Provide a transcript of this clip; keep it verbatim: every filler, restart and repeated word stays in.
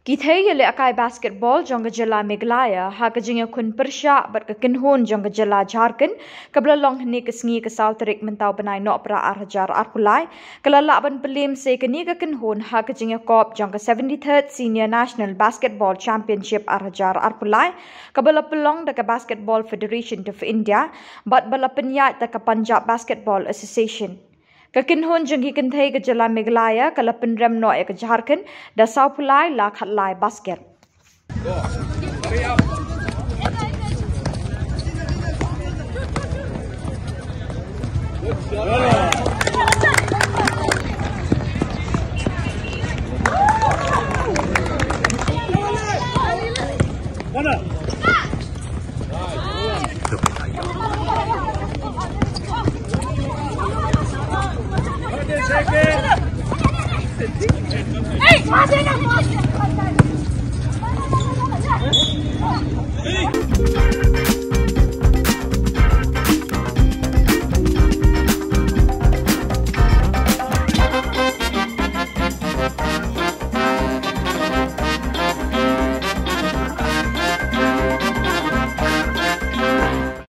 Ki thei ïalehkai basketball jong ka jylla Meghalaya ha ka jingïakhun pyrshah bad ka kynhun jong ka jylla Jharkhand, kaba la long hynne ka sngi ka saw tarik mynta u bnai Nohprah arhajar arphew lai, ka la lah ban pynliem sa ïa kane ka kynhun ha ka jingïakop jong ka seventy-third Senior National Basketball Championship arhajar arphew lai, kaba la pynlong da ka Basketball Federation of India bad ba la pynïaid da ka Punjab Basketball Association. Ka kynhun jong ki kynthei ka jylla Meghalaya ka la pynrem noh ïa ka Jharkhand da sawphew lai la khatlai basket.